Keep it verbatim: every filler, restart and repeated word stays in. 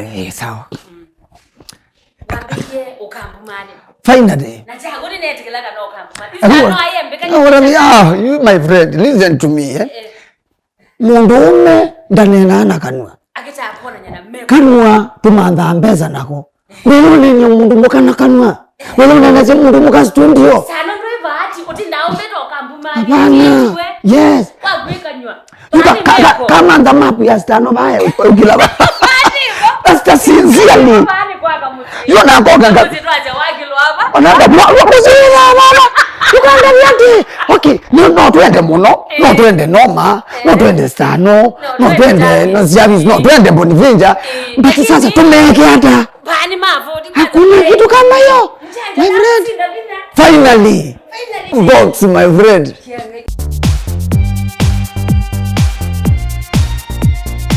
Eh, sawa. Wambĩie ũkambumani. Finally. Na chaguni netikila kana ũkambumani. Ĩno ayembeka. Ora ni, ah, you, my friend, listen to me, eh? Mũndũ ũme ndaneenaa na kanua. Akĩtaa kuonany'a na meko. Kanua tũmanthaa mbesa nako. Wĩyũneeny'a mũndũ mũka na kanua. Wĩyũneenasya mũndũ mũka studio. Sana ndwĩ vaati ũtindaa ũmbĩta ũkambumani. Hapana. Yes. Wakwĩkanywa. Kamantha mapu ya stano vae ukila va. That's the sincerely. Yo na koga ga. Onanda mwa muzira baba. Ukanda yake. Okay, no no twende mũno. No twende noma. No twende stano. No twende no service. No twende Bonivenja. But sasa tumeke hata. Hakuna kitu kama hiyo. My friend. Finally. Box, my friend.